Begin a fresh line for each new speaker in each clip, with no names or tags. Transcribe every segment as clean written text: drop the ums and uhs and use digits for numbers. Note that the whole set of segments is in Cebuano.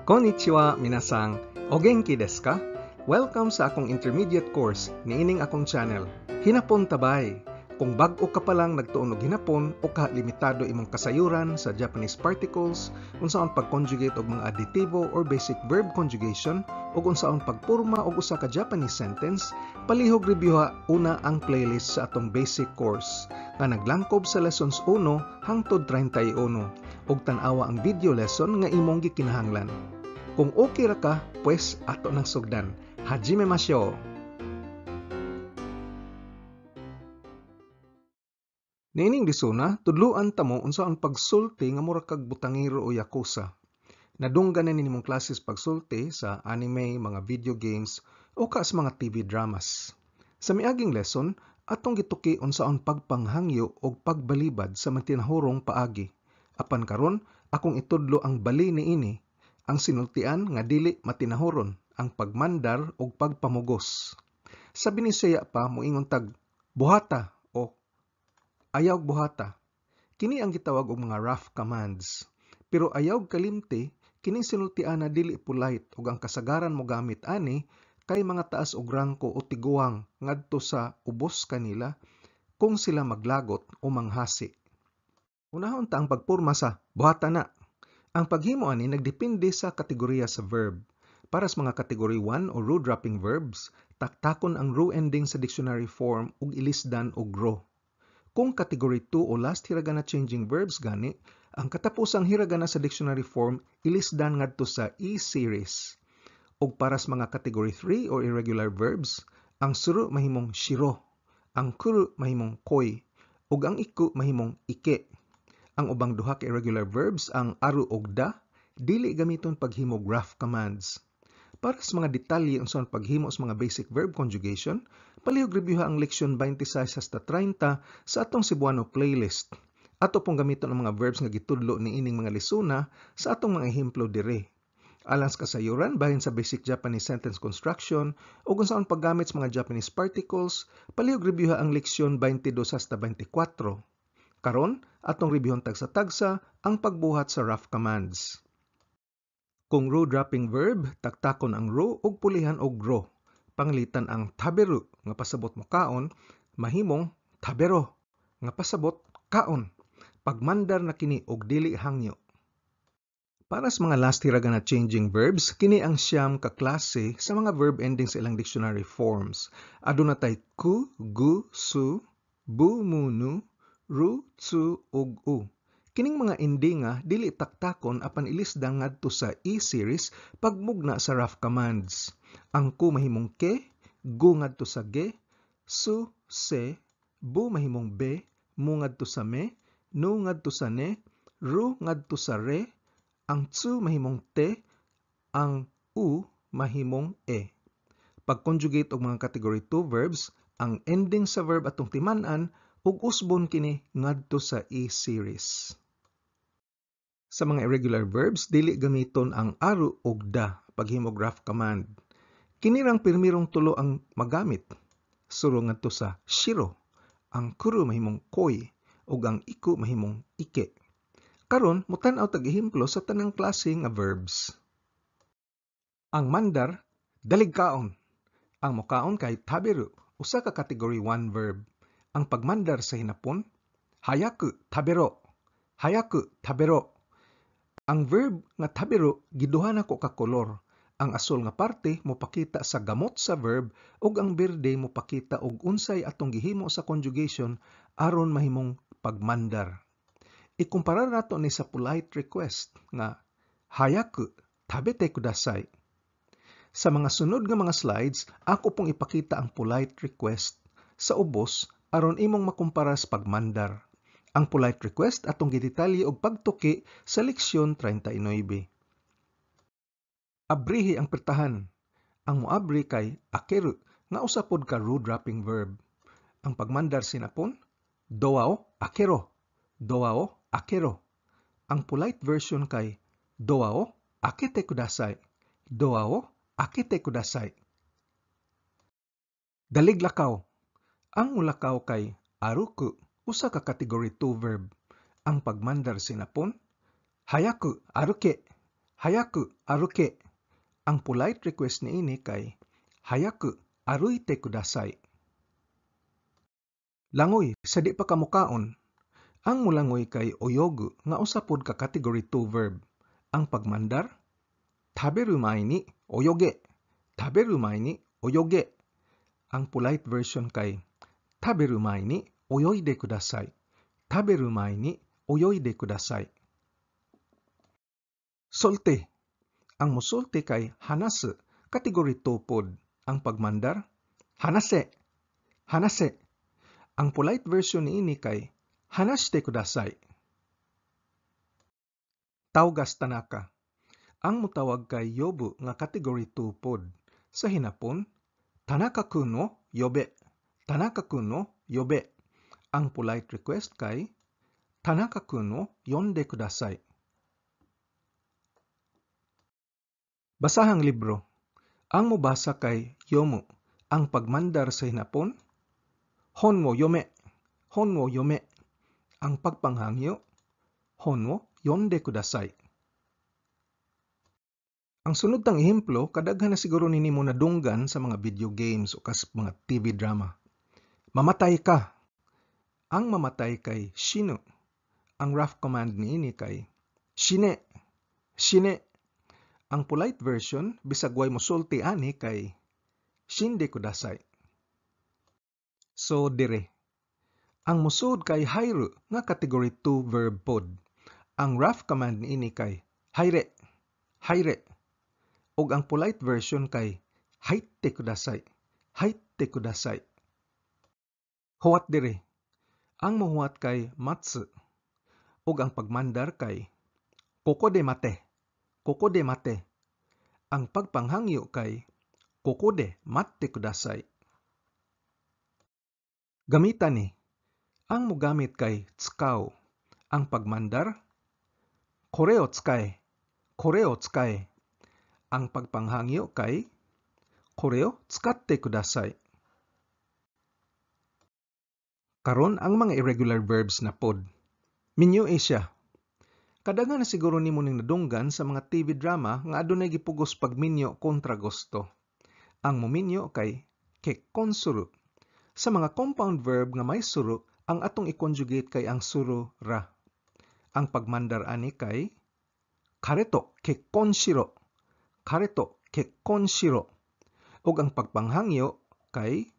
Konnichiwa, minasan. O genki desu ka? Welcome sa akong intermediate course niining akong channel. Hinapon tabay. Kung bag-o ka pa lang nagtuon og hinapon o ka limitado imong kasayuran sa Japanese particles, unsaon pag-conjugate og mga adjektibo or basic verb conjugation, ug unsaon pagporma og usa ka Japanese sentence, palihog reviewha una ang playlist sa atong basic course nga naglangkob sa lessons 1 hangtod 31 ug tan-awa ang video lesson nga imong gikinahanglan. Kung okay ra ka, pues ato nang sugdan. Hajime mashou! Niining lisuna, tudluan ta mo unsaon pagsulti nga mura kag butangero o yakuza. Nadunggan na nimong klase sa pagsulti sa anime, mga video games, o ka sa mga TV dramas. Sa miaging lesson, atong gituki unsaon pagpanghangyo og pagbalibad sa matinahurong paagi. Apan karon, akong itudlo ang bali niini, ang sinultian nga dili matinahuron, ang pagmandar og pagpamugos. Sa Binisaya pa moingon tag buhata o ayaw buhata. Kini ang gitawag og mga rough commands. Pero ayaw kalimti, kining sinultian na dili polite ug ang kasagaran mo gamit ani kay mga taas og rangko o tiguang ngadto sa ubos kanila kung sila maglagot o manghasi. Unahon ta ang pagporma sa buhata na. Ang paghimo ani nagdepende sa kategorya sa verb. Para sa mga category 1 o ru-dropping verbs, taktakon ang ru ending sa dictionary form ug ilisdan og ro. Kung category 2 o last hiragana changing verbs gani, ang katapusang hiragana sa dictionary form ilisdan ngadto sa E series. Ug para sa mga category 3 or irregular verbs, ang suru mahimong shiro, ang kuru mahimong koi, ug ang iku mahimong ike. Ang ubang duha ka irregular verbs, ang aru ug da, dili gamiton paghimog rough commands. Para sa mga detalye unsaon paghimo sa mga basic verb conjugation, palihog reviewha ang leksyon 26 hasta 30 sa atong Cebuano playlist. Ato pong gamiton ang mga verbs nga gitudlo niining mga lesona sa atong mga ehemplo dire. Alang sa kasayuran bahin sa basic Japanese sentence construction ug unsaon paggamit sa mga Japanese particles, palihog reviewha ang leksyon 22 hasta 24. Karon, atong reviewhon tagsa-tagsa ang pagbuhat sa rough commands. Kung ru-dropping verb, taktakon ang ru ug pulihan og ro. Panglitan ang taberu nga pasabot mo kaon, mahimong tabero nga pasabot kaon. Pagmandar na kini og dili hangyo. Para sa mga last hiragana changing verbs, kini ang siyam ka klase sa mga verb endings sa ilang dictionary forms. Aduna tay ku, gu, su, bu, mu, nu, ru, tsu, ug u. Kining mga endinga dili taktakon apan ilisda ngadto sa E series pagmugna sa rough commands. Ang ku mahimong ke, gu ngadto sa ge, su, se, bu mahimong be, mu ngadto sa me, nu ngadto sa ne, ru ngadto sa re, ang tsu mahimong te, ang u mahimong e. Pag-conjugate og mga category 2 verbs, ang ending sa verb atong timan-an ug usbon kini ngadto sa E series. Sa mga irregular verbs, dili gamiton ang aru ug da paghimog rough command. Kini rang pirmirong tulo ang magamit. Suro ngadto sa shiro, ang kuru mahimong koi, ug ang iku mahimong ike. Karon, mutan-aw tag ehemplo sa tanang klase nga verbs. Ang mandar, dalig kaon. Ang mukaon kay taberu, usa ka category 1 verb. Ang pagmandar sa hinapon, hayaku tabero, hayaku tabero. Ang verb nga tabero giduha nako ka kolor. Ang asol nga parte mopakita sa gamot sa verb ug ang berde mopakita og unsay atong gihimo sa conjugation aron mahimong pagmandar. Ikumpara nato ni sa polite request nga hayaku tabete kudasai. Sa mga sunod nga mga slides, ako pong ipakita ang polite request sa ubos aron imong makumpara sa pagmandar. Ang polite request atong gidetalye og pagtuki sa leksyon 39. Abrihi ang pertahan. Ang moabri kay akeru nga usa pod ka ru-dropping verb. Ang pagmandar sinapon, doa o akero, doa o akero. Ang polite version kay doa o akete kudasai, doa o akete kudasai. Dalig lakaw. Ang mulakaw kay aruku, usa ka category 2 verb. Ang pagmandar sinapon, hayaku aruke, Hayaku aruke. Ang polite request niini kay hayaku aruite kudasai. Langoy sa di pa ka mokaon. Ang mulangoy kay oyogu nga usa pod ka category 2 verb. Ang pagmandar, taberu mae ni oyoge. Taberu mae ni oyoge. Ang polite version kay taberu mae ni oyoide kudasai. Taberu mae ni oyoide kudasai. Sulti. Ang musulti kay hanasu, category 2 pod. Ang pagmandar, hanase. Hanase. Ang polite version niini kay hanashite kudasai. Tawgas Tanaka. Ang mutawag kay yobu nga category 2 pod. Sa Hinapon, Tanaka-kun wo yobe. Tanaka-kun wo yobe. Ang polite request kay Tanaka-kun wo yonde kudasai. Basahang libro. Ang mobasa kay yomu. Ang pagmandar sa Hinapon, hon wo yome. Hon wo yome. Ang pagpanghangyo, hon wo yonde kudasai. Ang sunod tang ehemplo, kadaghan na siguro ni nimo nadunggan sa mga video games o kas mga TV drama. Mamatay ka. Ang mamatay kay shinu. Ang rough command niini kay shine. Shine. Ang polite version, bisag way mosulti ani kay shinde kudasai. So dire. Ang mosud kay hairu nga category 2 verb pod. Ang rough command niini kay haire. Haire. Ug ang polite version kay haitte kudasai. Haitte kudasai. Huwat dire. Ang mohuwat kay matsu. Ug ang pagmandar kay koko de mate. Koko de mate. Ang pagpanghangyo kay koko de matte kudasai. Gamitan ni. Ang mogamit kay tsukau. Ang pagmandar, kore o tsukae. Kore o tsukae. Ang pagpanghangyo kay kore o tsukatte kudasai. Karon ang mga irregular verbs na pod. Minyo siya. Kadaghan na siguro nimo ning nadunggan sa mga TV drama nga adunay gipugos pagminyo kontra gusto. Ang mominyo kay kekkon suru. Sa mga compound verb nga may suru, ang atong i-conjugate kay ang suru ra. Ang pagmandar ani kay kare to kekkon shiro. Kare to kekkon shiro. Ug ang pagpanghangyo kay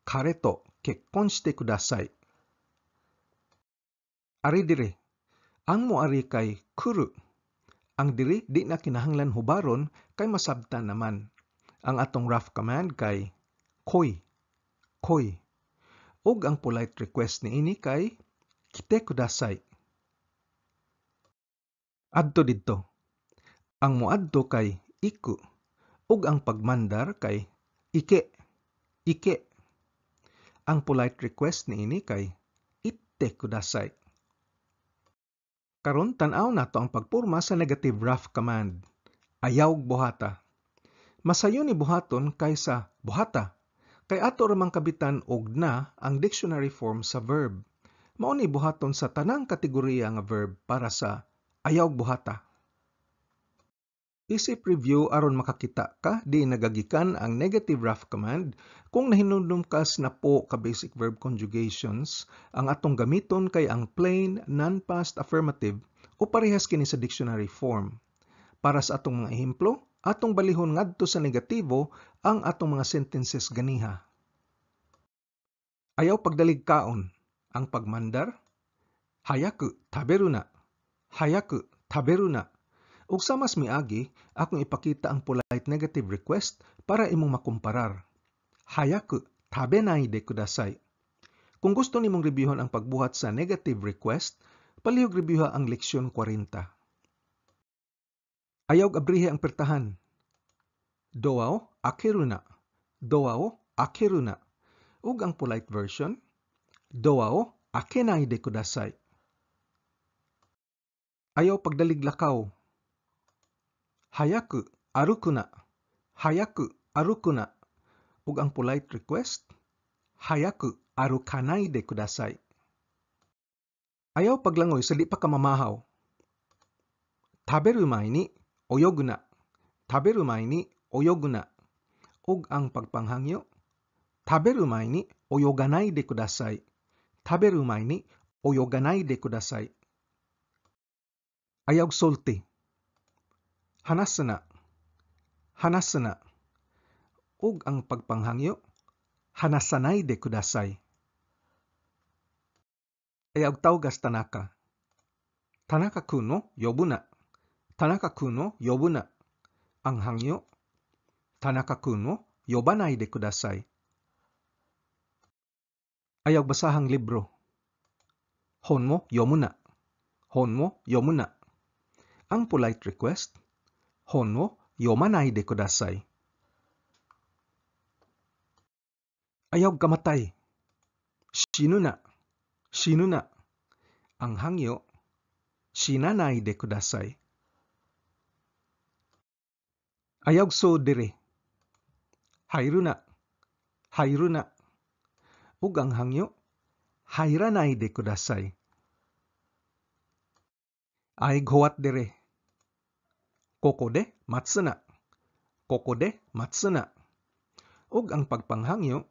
kare to kekkon shite kudasai. Ari dire. Ang moari kay kuru. Ang diri di na kinahanglan hubaron kay masabtan naman. Ang atong rough command kay koi. Koi. Ug ang polite request niini kay kite kudasai. Adto didto. Ang moadto kay iku. Ug ang pagmandar kay ike. Ike. Ang polite request niini kay itte kudasai. Karon tan-aw nato ang pagporma sa negative rough command. Ayaw buhata. Masayon ni buhaton kaysa buhata. Kay ato ra mang kabitan og na ang dictionary form sa verb. Mao ni buhaton sa tanang kategorya nga verb para sa ayaw buhata. Isip review aron makakita ka di nagagikan ang negative rough command kung nahinumdum kas na po ka basic verb conjugations, ang atong gamiton kay ang plain non-past affirmative o parehas kini sa dictionary form. Para sa atong mga ehemplo, atong balihon ngadto sa negatibo ang atong mga sentences ganiha. Ayaw pagdalig kaon. Ang pagmandar, hayaku taberu na. Hayaku taberu na. Ug sa mas miagi, akong ipakita ang polite negative request para imong makumparar. Hayaku tabenai de kudasai. Kung gusto nimong reviewon ang pagbuhat sa negative request, palihog reviewha ang leksyon 40. Ayaw abrihi ang pertahan. Doa o akeru na. Doa o akeru na. Ug ang polite version, doa o akenai de kudasai. Ayaw pagdalig lakaw. Hayaku aruku na. Hayaku aruku na. Ug ang polite request, hayaku arukanai de kudasai. Ayaw paglangoy sa di pa ka mamahaw. Taberu mae ni oyogu na. Taberu mae ni oyogu na. Ug ang pagpanghangyo, taberu mae ni oyoganai de kudasai. Taberu mae ni oyoganai de kudasai. Ayaw sulti. Hanasu na. Hanasu na. Ug ang pagpanghangyo, hanasanai de kudasai. Ayaw tawgas Tanaka. Tanaka-kun o yobu na. Tanaka-kun o yobu na. Ang hangyo, Tanaka-kun o yobanai de kudasai. Ayaw basahang libro. Hon mo yomu na. Hon mo yomu na. Ang polite request, hon mo yomanai de kudasai. Ayaw kamatay. Shinu na. Shinu na. Ang hangyo, shinanai de kudasai. Ayaw so dire. Hairu na. Hairu na. Ug ang hangyo, hairanai de kudasai. Ay huwat dire. Koko de matsu na. Koko de matsu na. Ug ang pagpanghangyo,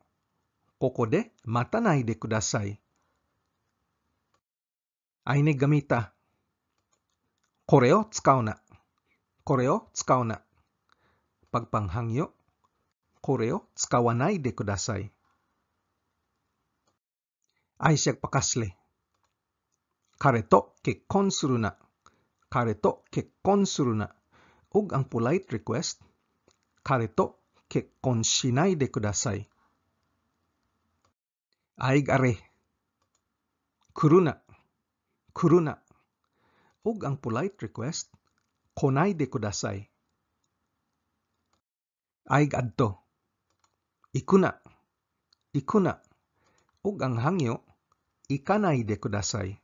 koko de matanai de kudasai. Ay ni gamita. Kore o tsukau na. Kore o tsukau na. Pagpanghangyo, kore o tsukawanai de kudasai. Ay siyag pakasle. Kare to kekkon suru na. Kare to kekkon suru na. Ug ang polite request, kare to kekkon shinai de kudasai. Aig are. Kuru na. Kuru na. Ug ang polite request, konai de kudasai. Aig adto. Iku na. Iku na. Ug ang hangyo, ikanai de kudasai.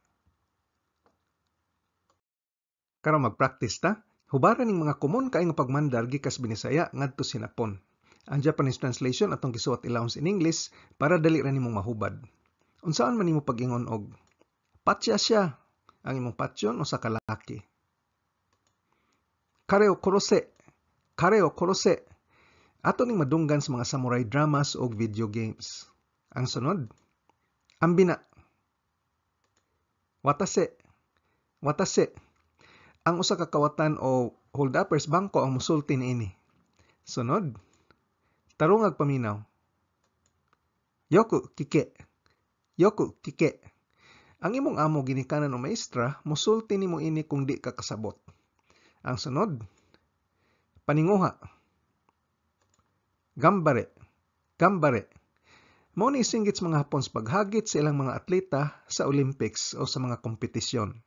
Karon magpractice ta, hubaran ning mga komon kaayo nga pagmandar gikas Binisaya ngadto Sinapon. Ang Japanese translation atong gisuwat ilawom in English para dali ra nimong mahubad. Unsaon man nimo pag-ingon og patya siya, ang imong patyon usa ka laki. Kare o korose, kare o korose. Ato ning madunggan sa mga samurai dramas og video games. Ang sunod, ambina. Watase, watase. Ang usa ka kawatan o hold-uppers bangko ang musulti niini. Sunod, tarungag paminaw. Yoku kike. Yoku kike. Ang imong amo ginikanan o maestra musulti nimo ini kung di ka kasabot. Ang sunod, paninguha. Gambare. Gambare. Mao ni singgit sa mga Hapon sa paghagit sa ilang mga atleta sa Olympics o sa mga kompetisyon.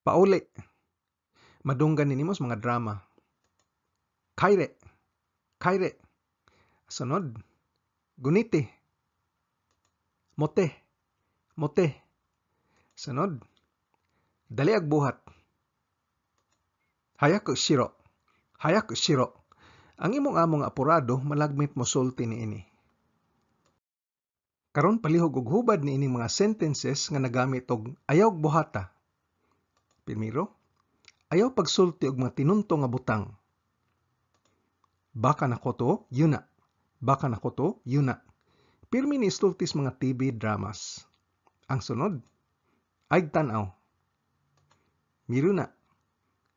Pauli. Madunggan ni nimo sa mga drama. Kaire. Kaire. Sunod, guniti. Mote. Mote. Sunod, dali ag buhat. Hayaku shiro. Hayaku shiro. Ang imong amo nga apurado malagmit mosulti niini. Karon palihog og hubad niining mga sentences nga nagamit og ayaw og buhata. Primero, ayaw pagsulti og mga tinunto nga butang. Baka na koto, yuna. Baka na koto, yuna. Pirmi ni isulti sa mga TV dramas. Ang sunod, ay tan-aw. Miru na.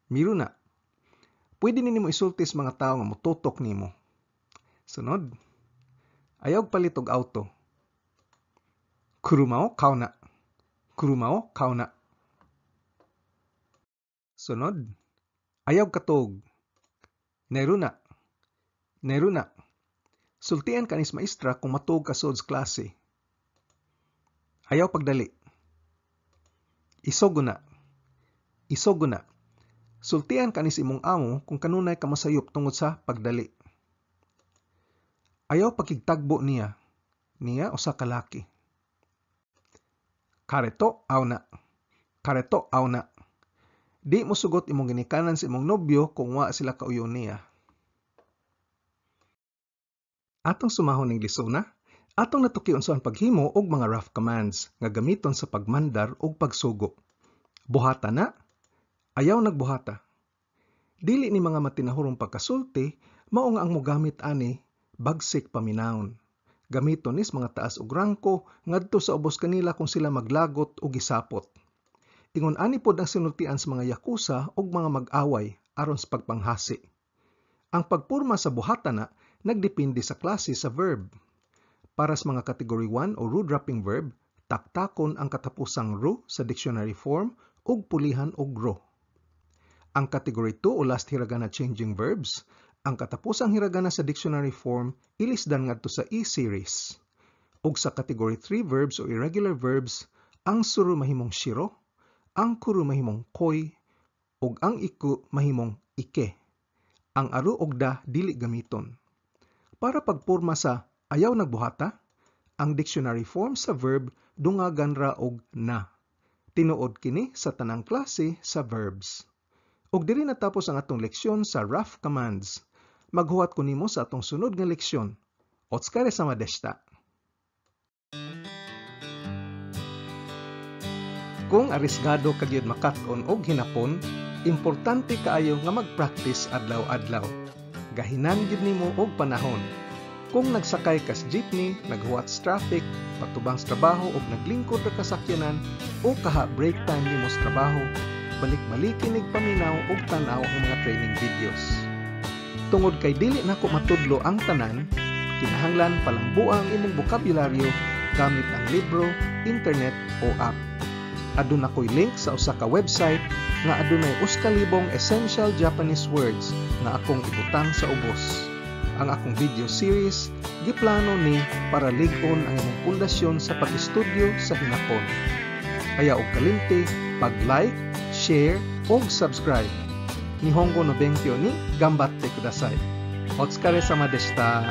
Miru na. Pwede nimo isulti sa mga tawo nga motutok nimo. Sunod, ayaw palit og auto. Kuruma o kau na. Kuruma o kau na. Sunod, ayaw katuog. Neru na. Neru na. Sultian ka nis maestra kung matuog ka sud sa klase. Ayaw pagdali. Isogo na. Isogo na. Sultian ka nis imong amo kung kanunay ka masayop tungod sa pagdali. Ayaw pakigtagbo niya. Niya usa ka laki. Kare to aw na. Kare to aw na. Di mo sugot imong ginikanan sa imong nobyo kung wa sila kauyon niya. Atong sumahon ning lisuna, atong natuki unsa ang paghimo og mga rough commands nga gamiton sa pagmandar ug pagsugo. Buhata na? Ayaw nagbuhata. Dili ni mga matinahurong pagkasulti, mao nga ang mogamit ani bagsik paminawon. Gamiton nis mga taas og rangko ngadto sa ubos kanila kung sila maglagot o gisapot. Ingon ani pod ang sinultian sa mga yakuza ug mga mag-away aron sa pagpanghasi. Ang pagporma sa buhata na nagdepende sa klase sa verb. Para sa mga category 1 o ru-dropping verb, taktakon ang katapusang ru sa dictionary form ug pulihan og ro. Ang category 2 o last hiragana changing verbs, ang katapusang hiragana sa dictionary form ilisdan ngadto sa E-series. Ug sa category 3 verbs o irregular verbs, ang suru mahimong shiro, ang kuru mahimong koi, ug ang iku mahimong ike. Ang aru og da dili gamiton. Para pagporma sa ayaw nagbuhata, ang dictionary form sa verb dungagan ra og na. Tinuod kini sa tanang klase sa verbs. Ug diri natapos ang atong leksyon sa rough commands. Maghuwat ko nimo sa atong sunod nga leksyon. Otsukaresama deshita. Kung arisgado ka gyud makat-on og hinapon, importante kaayo nga mag-practice adlaw-adlaw. Gahinan gyud nimo og panahon. Kung nagsakay kas jeepney, naghuwat sa traffic, patubang sa trabaho og naglingkod ra ka sakyanan o kaha break time nimo sa trabaho, balik-balikin nig paminaw og tan-aw ang mga training videos. Tungod kay dili nako matudlo ang tanan, kinahanglan palambua ang imong bokabularyo gamit ang libro, internet o app. Aduna ko'y link sa usa ka website nga adunay 1,000 essential Japanese words nga akong ibutang sa ubos. Ang akong video series giplano ni para lig-on ang imong pundasyon sa pag-estudyo sa hinapon. Kaya og kalimti, pag-like, share ug subscribe. Nihongo no benkyo ni ganbatte kudasai. Otsukaresama deshita.